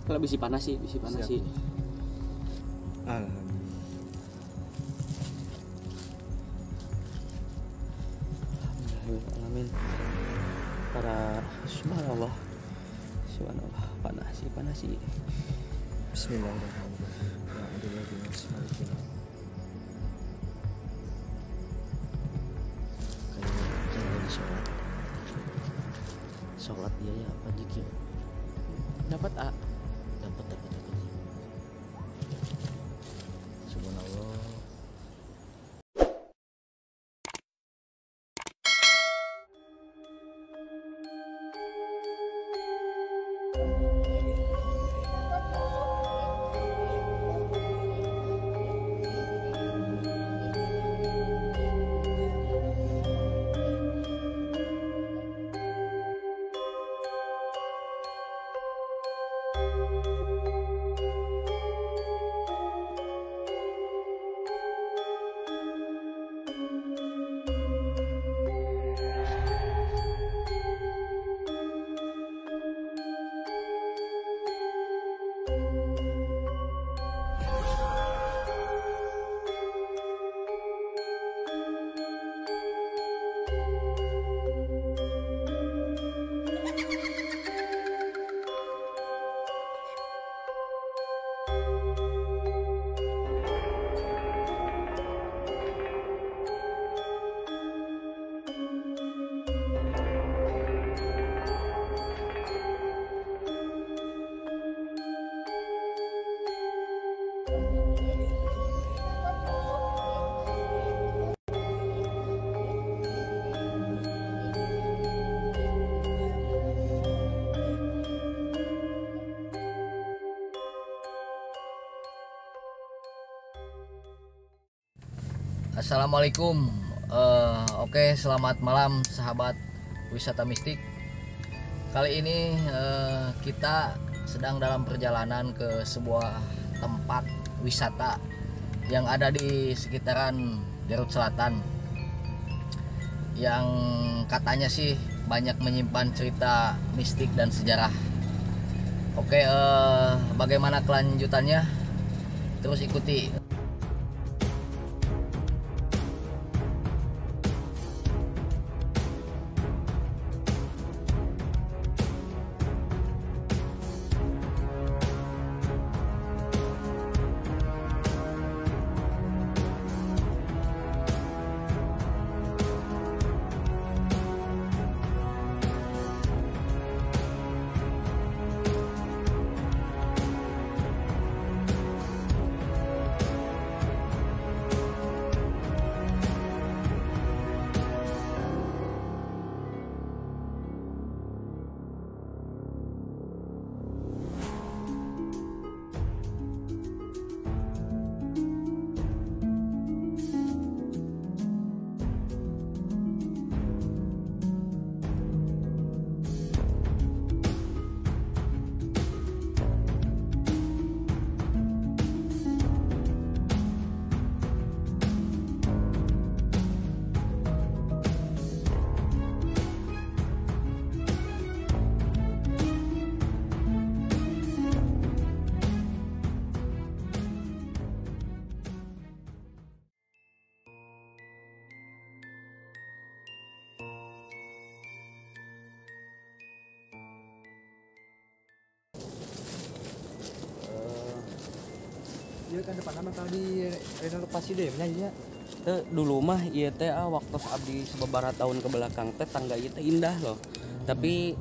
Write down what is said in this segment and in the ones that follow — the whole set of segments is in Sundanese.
Kalau bisi panas sih, bisi panas sih. Alhamdulillah. Alamin. Para subhanallah. Subhanallah, panas sih, panas sih. Bismillahirrahmanirrahim. Ya Allah, kayaknya lagi sholat. Sholat dia ya apa zikir? Dapat A. Dapat. Subhanallah. Assalamualaikum. Oke, selamat malam sahabat wisata mistik. Kali ini kita sedang dalam perjalanan ke sebuah tempat wisata yang ada di sekitaran Garut Selatan, yang katanya sih banyak menyimpan cerita mistik dan sejarah. Oke, bagaimana kelanjutannya? Terus ikuti. Iya kan depan bakal di renovasi deh nya. Teh dulu mah ieu teh waktu abdi sababaraha tahun ke belakang teh tangga ieu teh indah loh. Tapi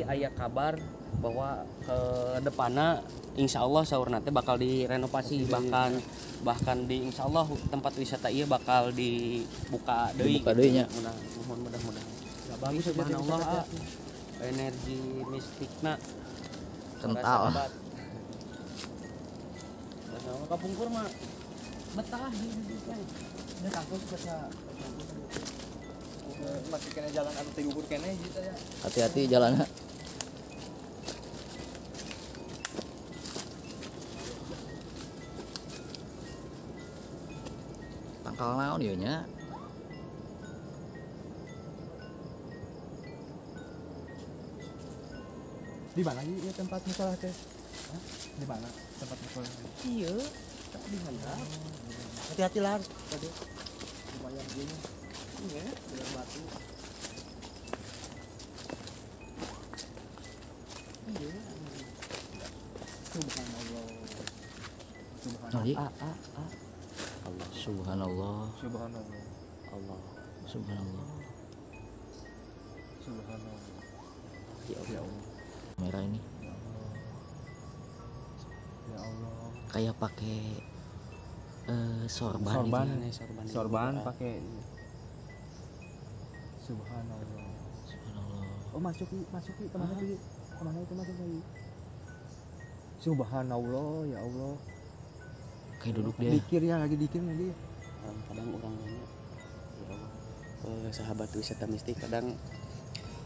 aya kabar bahwa ke depanna insyaallah saurna teh bakal direnovasi, bahkan di insyaallah tempat wisata ieu bakal dibuka deui. Dibuka deui nya. Mudah-mudahan. Ya bagus subhanallah. Energi mistikna kental. Kapungkur mah betah di ditu. Nya kampus biasa. Masih kena jalan anu teu gugur keneh gitu ya. Hati-hati jalanna. Tangkal naon ieu nya? Di mana ieu tempat musola teh? Di mana? Tempat musola. Iya, tapi di handap. Hati-hati lah tadi. Lumayan gini. Iya, dengan batu. Iya. Subhanallah. Subhanallah. Allah. Subhanallah. Subhanallah. Allah. Subhanallah. Subhanallah. Ya Allah. Merah ini. Ya Allah. Kayak pakai sorban. Sorban, gitu. Sorban pakai. Subhanallah. Subhanallah. Oh, masuk kemana tuh? Kemana itu masuk lagi? Subhanallah, ya Allah. Kayak duduk dia. Dikir ya, lagi dikir lagi. Kadang orang nanya, ya Allah. Sahabat wisata mistik kadang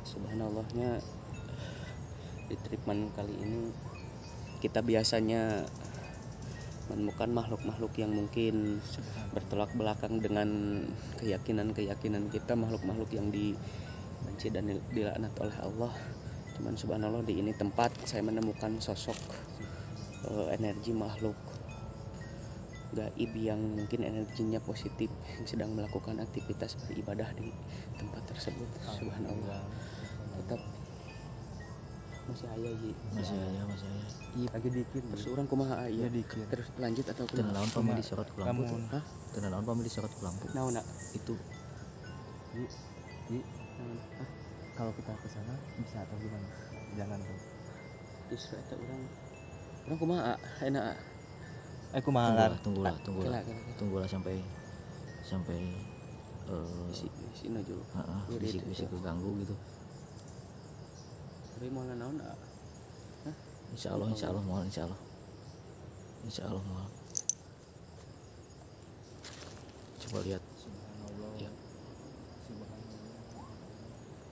subhanallahnya di treatment kali ini kita biasanya menemukan makhluk-makhluk yang mungkin bertolak belakang dengan keyakinan-keyakinan kita, makhluk-makhluk yang dibenci dan dilaknat oleh Allah. Cuman subhanallah di ini tempat saya menemukan sosok energi makhluk gaib yang mungkin energinya positif yang sedang melakukan aktivitas beribadah di tempat tersebut. Subhanallah. Tetap masih aya ieu. Masih aya. Iya, lagi dikir. Terus urang kumaha ieu? Dikir. Terus lanjut atau kumaha? Teu naon pami disorot ku lampu. Hah? Teu naon pami disorot ku lampu. Naon nak? Itu. Yi. Hah? Kalau kita ke sana bisa atau gimana? Jangan tuh. Justru eta urang. Urang kumaha? Enak. Kumaha? Tunggulah. Tunggulah sampai bisi dulu. Heeh, bisi keganggu gitu. Tapi mau naon? Hah? Insyaallah moal insyaallah. Insyaallah moal. Coba lihat. Subhanallah. Ya. Subhanallah.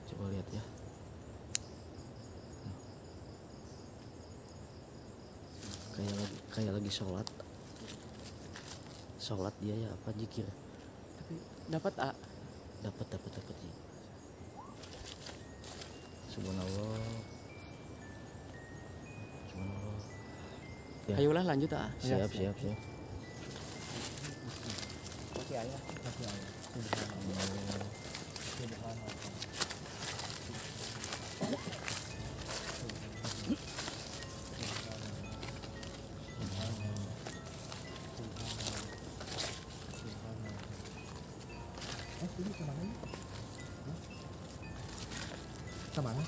Coba lihat ya. Kayak lagi sholat. Sholat dia ya apa zikir. Tapi dapat A. Dapat. Subhanallah. Subhanallah. Ya. Ayolah lanjut ah. Siap. Masih ayah. Subhanallah. Subhanallah. Ini kemana ini? Kemana?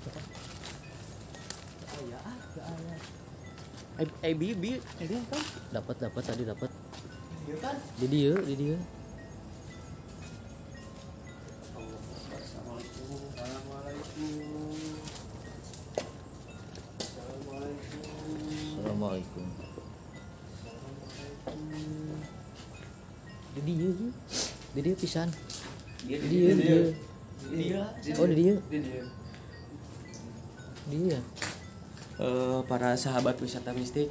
Siapa? Ayah. Ayah. Bi, kan? Dapat tadi dapat. Iya kan? Di dia. Assalamualaikum. Assalamualaikum. Di dia pisan. Di dia. Oh, di dia. Dia. Para sahabat wisata mistik,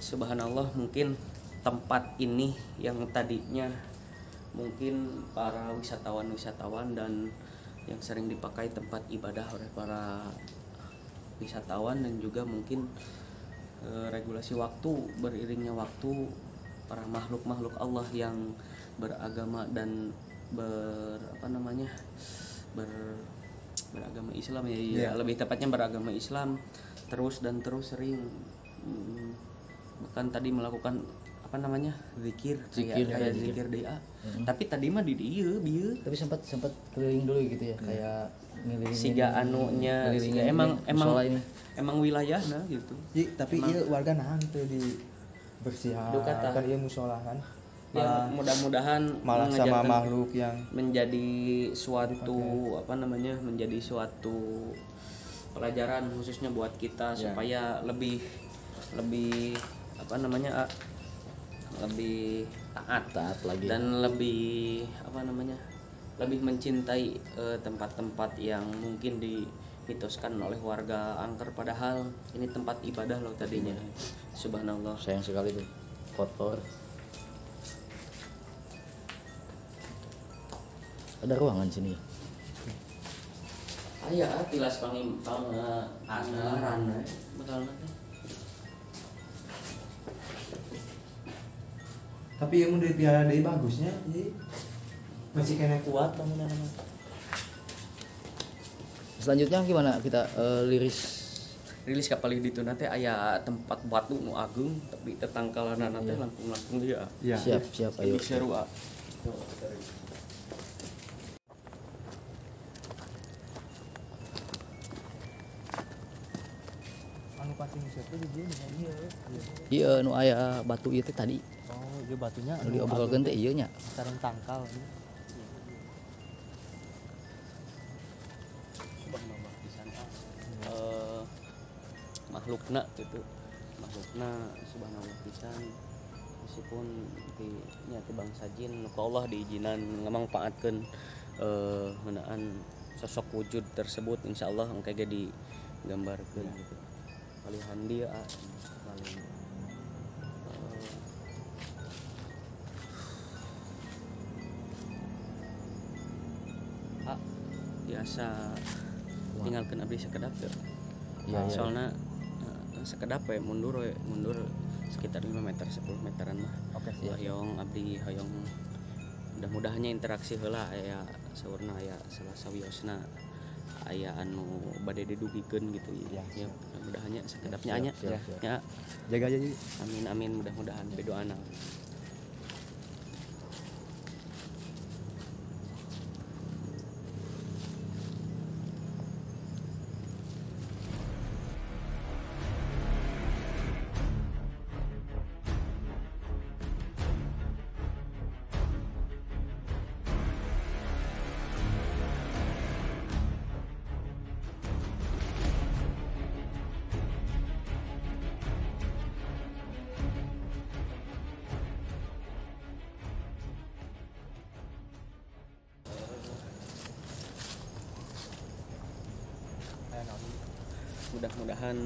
subhanallah, mungkin tempat ini yang tadinya mungkin para wisatawan-wisatawan dan yang sering dipakai tempat ibadah oleh para wisatawan dan juga mungkin regulasi waktu, beriringnya waktu para makhluk-makhluk Allah yang beragama dan beragama Islam ya, yeah. Lebih tepatnya beragama Islam terus dan terus sering bahkan tadi melakukan zikir kayak zikir DA. Tapi tadi mah di dieu bieu. Tapi sempat keliling dulu gitu ya, kayak ngelilingin siga anunya, siga emang wilayahna gitu. Tapi ieu warga nahan teu di bersihan kan ieu musola kan. Ya, mudah-mudahan malah sama makhluk yang menjadi suatu menjadi suatu pelajaran khususnya buat kita ya, supaya lebih lebih taat lagi dan lebih lebih mencintai tempat-tempat yang mungkin dimitoskan oleh warga angker, padahal ini tempat ibadah loh tadinya. Subhanallah. Sayang sekali tuh kotor. Ada ruangan sini. Aya tilas pangim panganggaran bekalna teh. Tapi yang mun dipiara deui bagusnya jadi masih kena kuat bangunan mah. Selanjutnya gimana kita liris Rilis ka palih dituna teh aya tempat batu nu ageung tapi tetangkalanana teh langkung-langkung ieu. Ya. Siap, siap, ayo. Lebih seru ah. Anu pating siapa di dieu nya ieu. Ieu nu aya batu ieu teh tadi. Oh, ieu batunya anu diobrolkeun teh ieu nya. Sareng tangkal. Makhlukna gitu, makhlukna subhanallah pisan meskipun di nya ti bangsa jin ku Allah diizinan ngamangpaatkeun ngeunaan sosok wujud tersebut insyaallah engke ge digambarkeun gitu. Palihan dia paling biasa tinggalkeun abdi sakedap teu. Ya, soalna sekedap we mundur sekitar 5 meter 10 meteran mah. Oke, siap. Hoyong abdi hoyong mudah-mudahannya interaksi heula aya saurna aya salah sawiosna aya anu bade didugikeun gitu ya. Ya, mudah-mudahannya sekedapnya anya. Ya. Jaga aja. Amin amin mudah-mudahan bedoana. Mudah-mudahan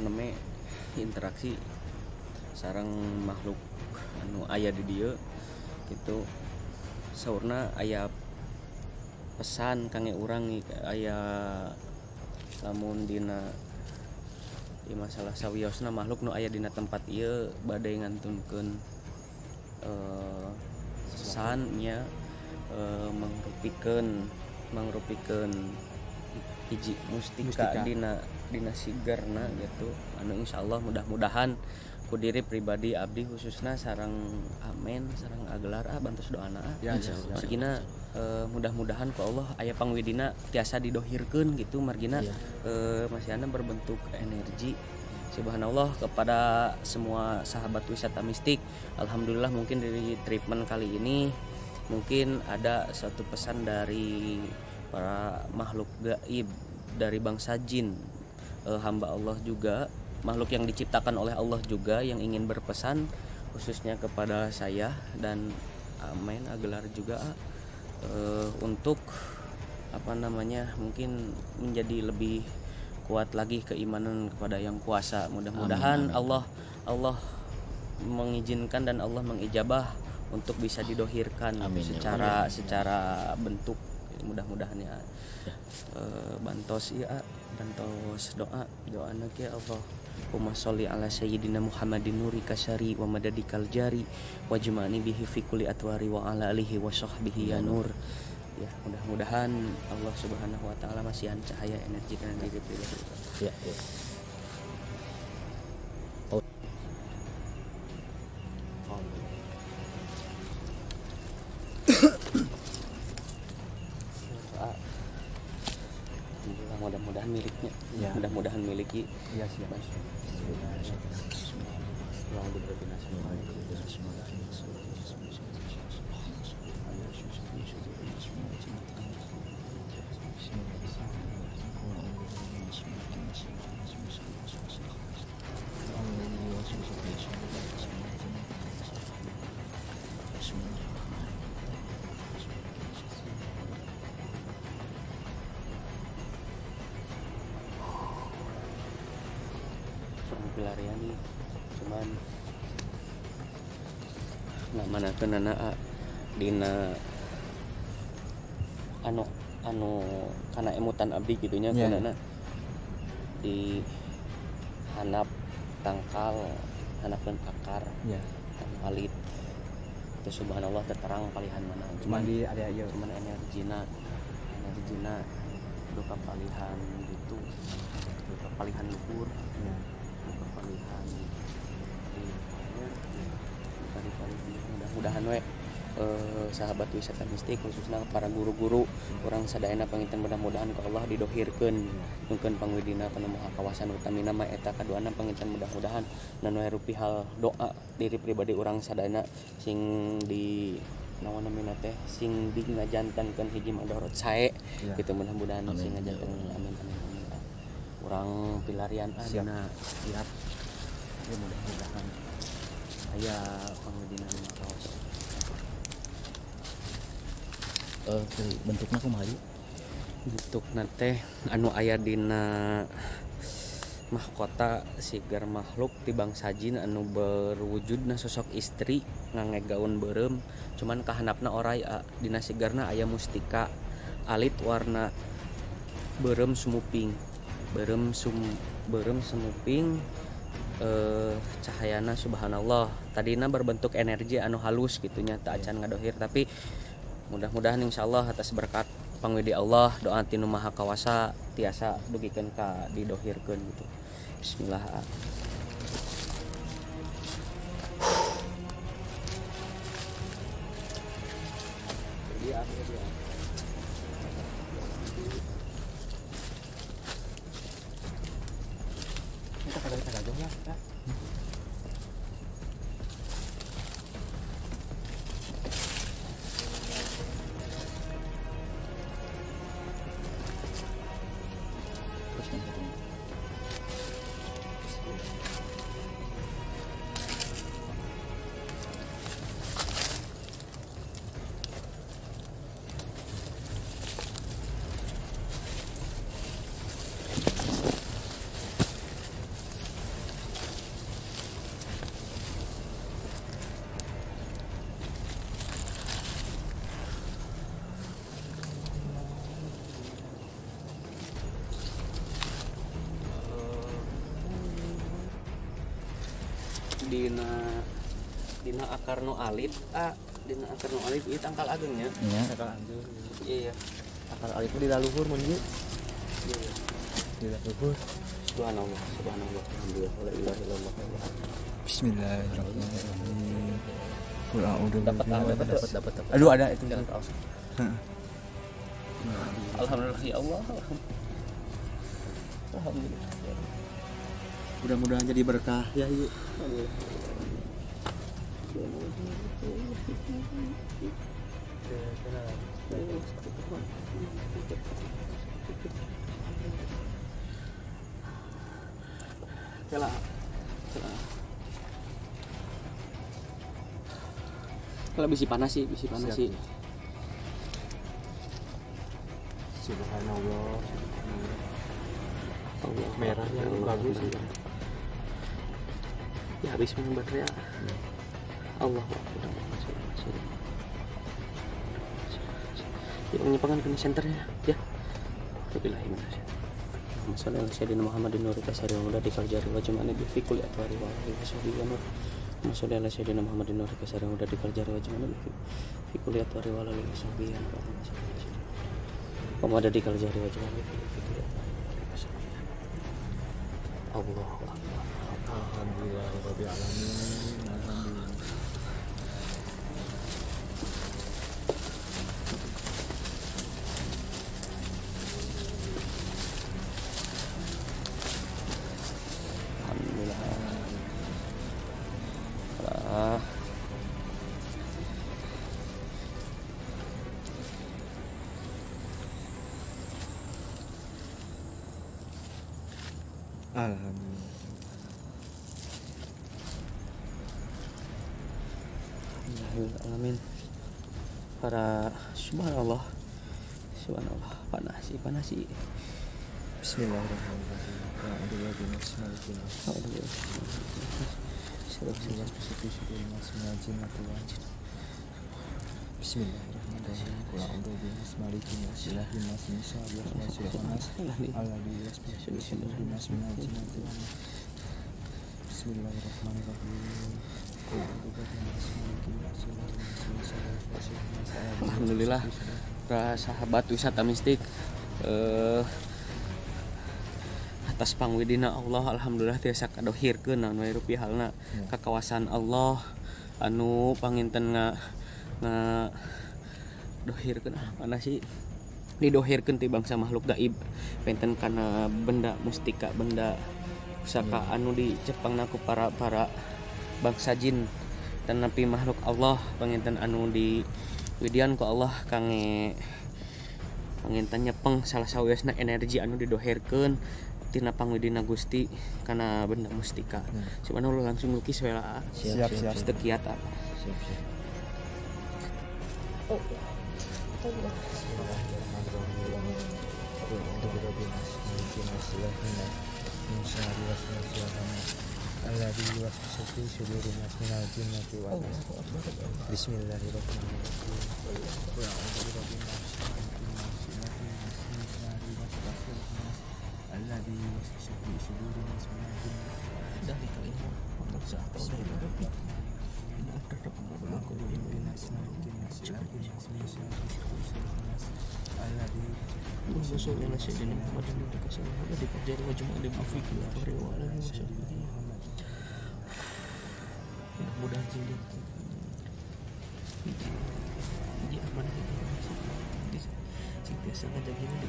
neme interaksi sareng makhluk anu aya di dieu gitu saurna aya pesan kangge urang aya lamun dina di masalah sawiosna makhluk nu aya dina tempat ieu bade ngantunkeun pesan nya mangrupikeun hiji mustika dina sigarna gitu anu insyaallah mudah-mudahan ku diri pribadi abdi khususna sareng amen sareng agelar bantos doana ya, insyaallah margina mudah-mudahan ku Allah aya pangwidina tiasa didohirkeun gitu margina ya. Masihana berbentuk energi. Subhanallah kepada semua sahabat wisata mistik, alhamdulillah mungkin dari treatment kali ini mungkin ada suatu pesan dari para makhluk gaib dari bangsa jin, hamba Allah juga, makhluk yang diciptakan oleh Allah juga yang ingin berpesan khususnya kepada saya dan amen agelar juga untuk apa namanya mungkin menjadi lebih kuat lagi keimanan kepada yang kuasa. Mudah-mudahan Allah mengizinkan dan Allah mengijabah untuk bisa didohirkan. Amin, secara ya, secara bentuk. Mudah-mudahan ya. Bantos ya, bantos doa doana ya Allah. Allahumma sholli ala sayyidina Muhammadin nuri kasari wa madadikal jari wa jma'ni bihi fi kulli atwari wa ala alihi wa sahbihi ya nur. Ya, mudah-mudahan Allah Subhanahu wa taala masihan cahaya energi dan diri pribadi. Ya, ya. Mudah-mudahan miliknya, ya. Mudah-mudahan miliki. Iya, siap. Pilariani cuman nggak mana nana dina anu anu kana emutan abdi gitunya yeah. Kunana di hanap tangkal hanapkeun akar yeah. Alit itu subhanallah terterang palihan mana cuman di ada ieu cuman energina duka palihan gitu duka palihan luhur yeah. Duka palihan duka palihan mudah-mudahan we sahabat wisata mistik khususnya para guru-guru urang sadayana panginten mudah-mudahan ku Allah didohirkeun nungkeun pangwidina kana maha kawasan utamina mah eta kaduana panginten mudah-mudahan nanu rupi hal doa diri pribadi urang sadayana sing di naon namina teh sing di ngajantankeun hiji madorot sae ya. Gitu mudah-mudahan sing ngajantankeun amin amin amin urang pilarian dina siap ya mudah-mudahan aya pangwidina maha kawasan. Bentuknya kumaha ieu? Bentukna teh anu aya dina mahkota sigar makhluk ti bangsa jin anu berwujudna sosok istri ngangge gaun beureum cuman kahanapna oray dina sigarna aya mustika alit warna beureum sumuping beureum sumuping cahayana subhanallah tadina berbentuk energi anu halus gitunya teu acan ngadohir tapi mudah-mudahan insyaallah atas berkat pangwidi Allah doa tinu maha kawasa tiasa dugikeun ka didohirkeun gitu. Bismillah. Kita kada gajah ya. Dina akar nu alit dina akar nu alit ieu tangkal agengnya nya tangkal anjur iya akar alit di laluhur mun ieu iya di laluhur subhanallah subhanallah alhamdulillah la ilaha illallah bismillahirrahmanirrahim qul a'udzu dapat dapat aduh ada itu jalan kaos alhamdulillah ya Allah alhamdulillah mudah-mudahan jadi berkah ya ieu. Kalau bisi panas sih, bisi panas sih. Subhanallah, subhanallah. Merahnya bagus sih. Ya habis minum baterai. Allah Akbar. Ya menyepakan ke senternya ya. Billahi minasyaitonir. Sallallahu alaihi wasallam Muhammadin nurika sari wa di kaljari wa jum'ana bi fi kulli atwari wa alihi wasahbihi wa nur. Sallallahu alaihi sayyidina Muhammadin nurika sari wa di kaljari wa jum'ana bi fi kulli atwari wa alihi wasahbihi wa nur. Wa madadi kaljari wa jum'ana bi fi kulli atwari wa alihi wasahbihi. Allahu Akbar. Alhamdulillahirabbil alamin. Alhamdulillah. Alhamdulillah. Alhamdulillah. Alamin. Para subhanallah. Subhanallah, panas sih, panas sih. Bismillahirrahmanirrahim. Bismillahirrahmanirrahim. Qul a'udzu birabbil nas, min syarri waswasil khannas, alladzi yuwaswisu fi sudurin nas minal jinnati wan nas. Bismillahirrahmanirrahim. Qul a'udzu birabbin nas, malikin nas, ilahin nas, min syarri waswasil khannas. Alhamdulillah para sahabat wisata mistik, atas pangwidina Allah alhamdulillah tiasa kadohirkeun naon wae rupi halna ka kawasan Allah anu panginten nga dohirkeun mana sih didohirkeun ti bangsa makhluk gaib penten kana benda mustika benda pusaka anu dicepangna ku para bangsa jin tanapi makhluk Allah panginten anu di widian ku Allah kange panginten nyepeng salah sawiosna energi anu didoherkeun tina pangwidina Gusti kana benda mustika. Cuman lu langsung lukis we lah. Siap siap. Teu kiat apa. Siap siap. Qul a'udzu birabbin nas, malikin nas, ilahin nas, min syarri waswasil khannas, alladzi yuwaswisu fi sudurin nas minal jinnati wan nas. Bismillahirrahmanirrahim. Qul a'udzu birabbin nas, malikin nas, ilahin nas, min syarri waswasil khannas, alladzi yuwaswisu fi sudurin nas minal jinnati wan nas. Dari ilmu bangsa atau dari Rabbi. Mudah-mudahan sih hiji amanah sing biasa ngajagina di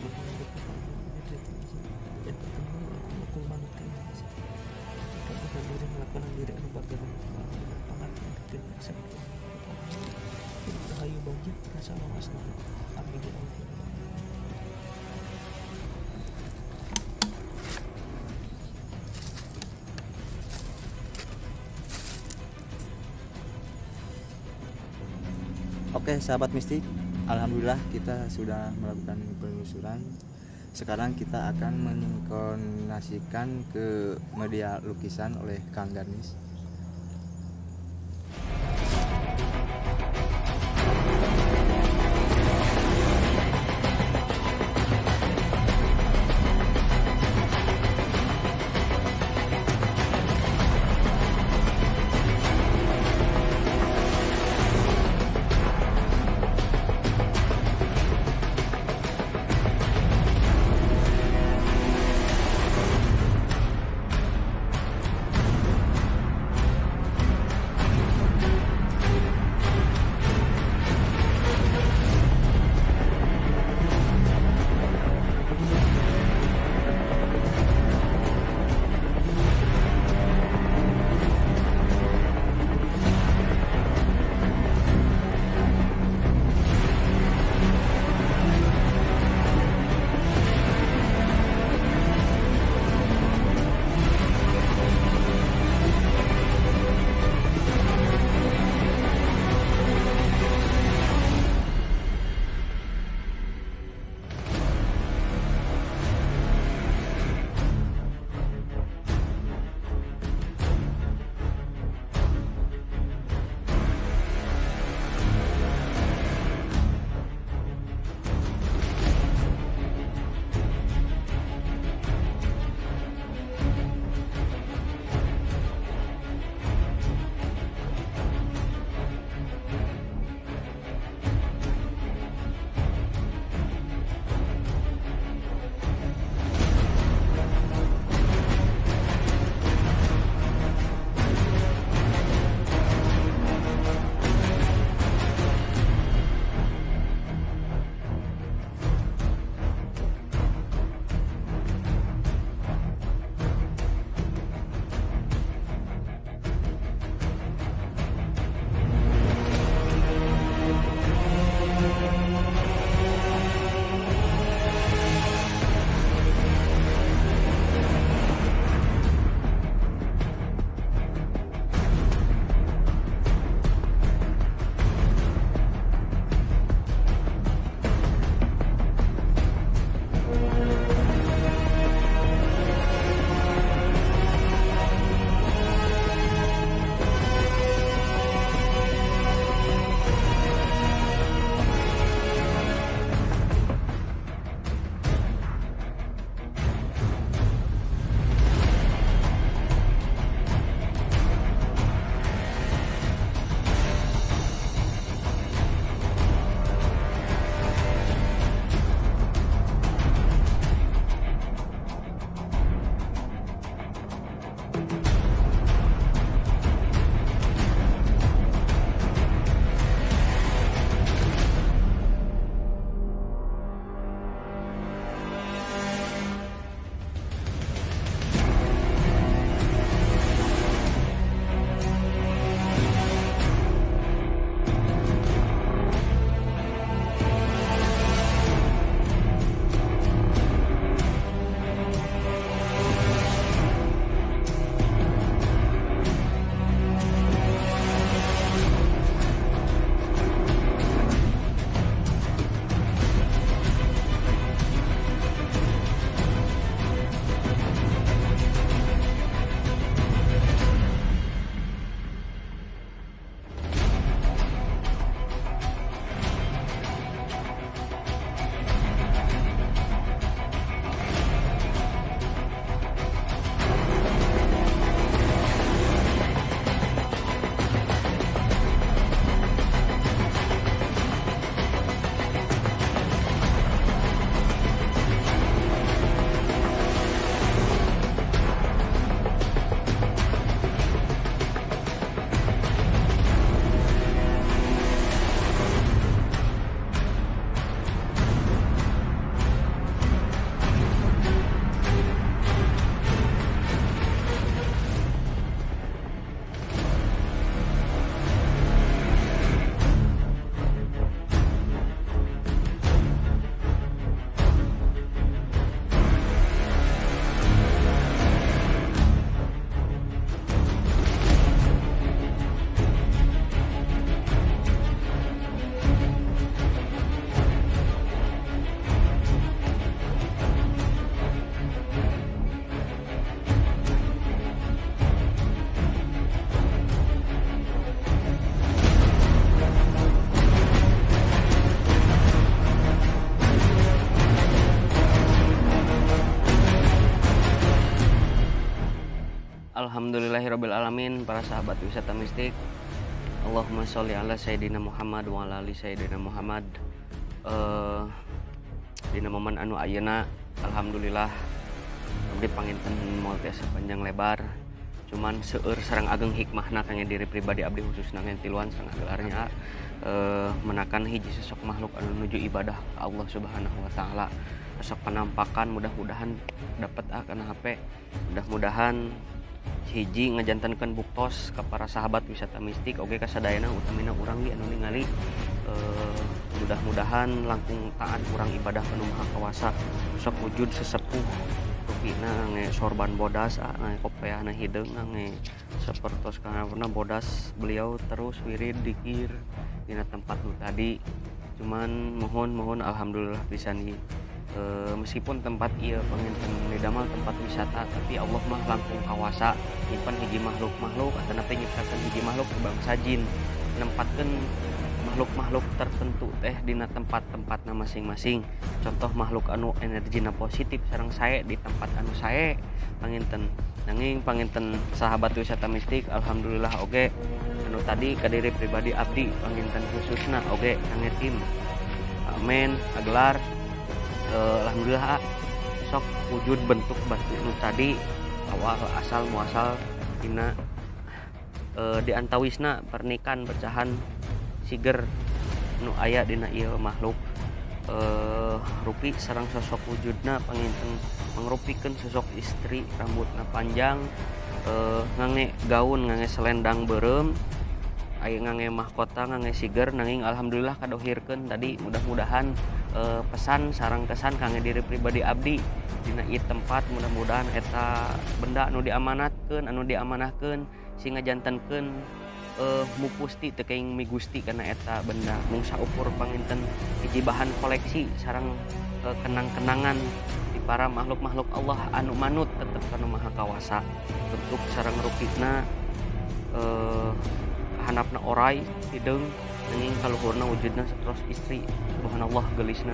diri anu bageran rahayu bagja rasa lawasna amin ya Allah. Oke sahabat mistik, alhamdulillah kita sudah melakukan penelusuran. Sekarang kita akan menyinkronasikan ke media lukisan oleh Kang Garnis. Alhamdulillahirabbil alamin para sahabat wisata mistik. Allahumma sholli ala sayidina Muhammad wa ala ali sayidina Muhammad. Dina momen anu ayeuna alhamdulillah abdi panginten moal tiasa panjang lebar. Cuman seueur sareng ageng hikmahna kangge diri pribadi abdi khususna ngan tiluan sareng gelarnya menakan hiji sosok makhluk anu nuju ibadah ka Allah Subhanahu wa taala. Sosok penampakan mudah-mudahan dapat kana HP, mudah-mudahan hiji ngajantankeun buktos ka para sahabat wisata mistik oge kasadayana utamina urang ge anu ningali, mudah-mudahan langkung taat urang ibadah ka Nu Maha Kawasa. Sok wujud sesepuh rupina nge sorban bodas, nge kopeahna hideung, nge sapertos kana bodas beliau terus wirid dikir dina tempat nu tadi. Cuman mohon alhamdulillah pisan ieu. Meskipun tempat ieu panginten didamel tempat wisata, tapi Allah mah langkung kawasa nyimpen hiji makhluk-makhluk atanapi nyiptakeun hiji makhluk bangsa jin, nempatkeun makhluk-makhluk tertentu teh dina tempat-tempatna masing-masing. Contoh makhluk anu energina positif sareng sae di tempat anu sae panginten. Nanging panginten sahabat wisata mistik alhamdulillah oge anu tadi ka diri pribadi abdi panginten khususna oge kangge tim amen agelar. Alhamdulillah sok wujud bentuk batu nu tadi awal asal muasal dina diantawisna pernikahan pecahan siger nu aya dina ieu makhluk, rupi sareng sosok wujudna panginten mangrupikeun sosok istri rambutna panjang, ngange gaun ngange selendang beureum, aya ngange mahkota ngange siger. Nanging alhamdulillah kadohirkeun tadi, mudah-mudahan pesan sareng kesan kangge diri pribadi abdi dina ieu tempat, mudah-mudahan eta benda anu diamanatkeun anu diamanahkeun sing ngajantenkeun mupusti teu kenging migusti kana eta benda mung saukur panginten hiji bahan koleksi sareng kenang-kenangan di para makhluk-makhluk Allah anu manut tetep kana Maha Kawasa. Bentuk sareng rupina hanapna orai hideung, nanging kaluhurna wujudna sapertos istri. Subhanallah geulisna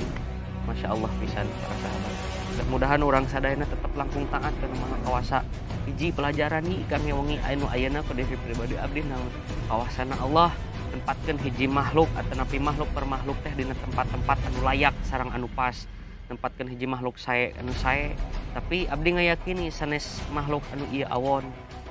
Masya Allah pisan para sahabat. Mudah-mudahan urang sadayana tetep langkung taat kana Maha Kawasa. Hiji pelajaran ieu kangge wengi anu ayeuna ku diri pribadi abdi naon kawasana Allah tempatkeun hiji makhluk atanapi makhluk per makhluk teh dina tempat-tempat anu layak sareng anu pas. Tempatkeun hiji makhluk sae anu sae, tapi abdi ngayakini sanes makhluk anu ieu awon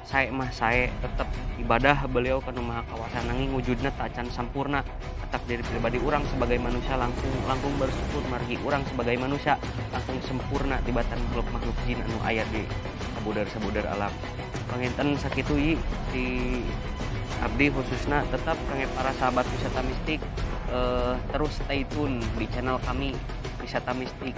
sae mah sae tetep ibadah beliau kana Maha Kawasa, nanging wujudna tacan sampurna. Tetap diri pribadi urang sebagai manusia langkung bersyukur margi urang sebagai manusia langkung sempurna tibatan makhluk-makhluk jin anu aya di sabuder-sabuder alam. Panginten sakitu ieu di abdi khususna tetap kangge para sahabat wisata mistik, terus stay tune di channel kami Wisata Mistik.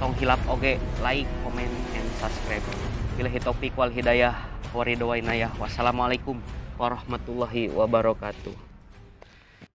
Tong hilap oge like, comment, and subscribe. Billahi taufik wal hidayah waridho wa inayah. Wassalamualaikum warahmatullahi wabarakatuh.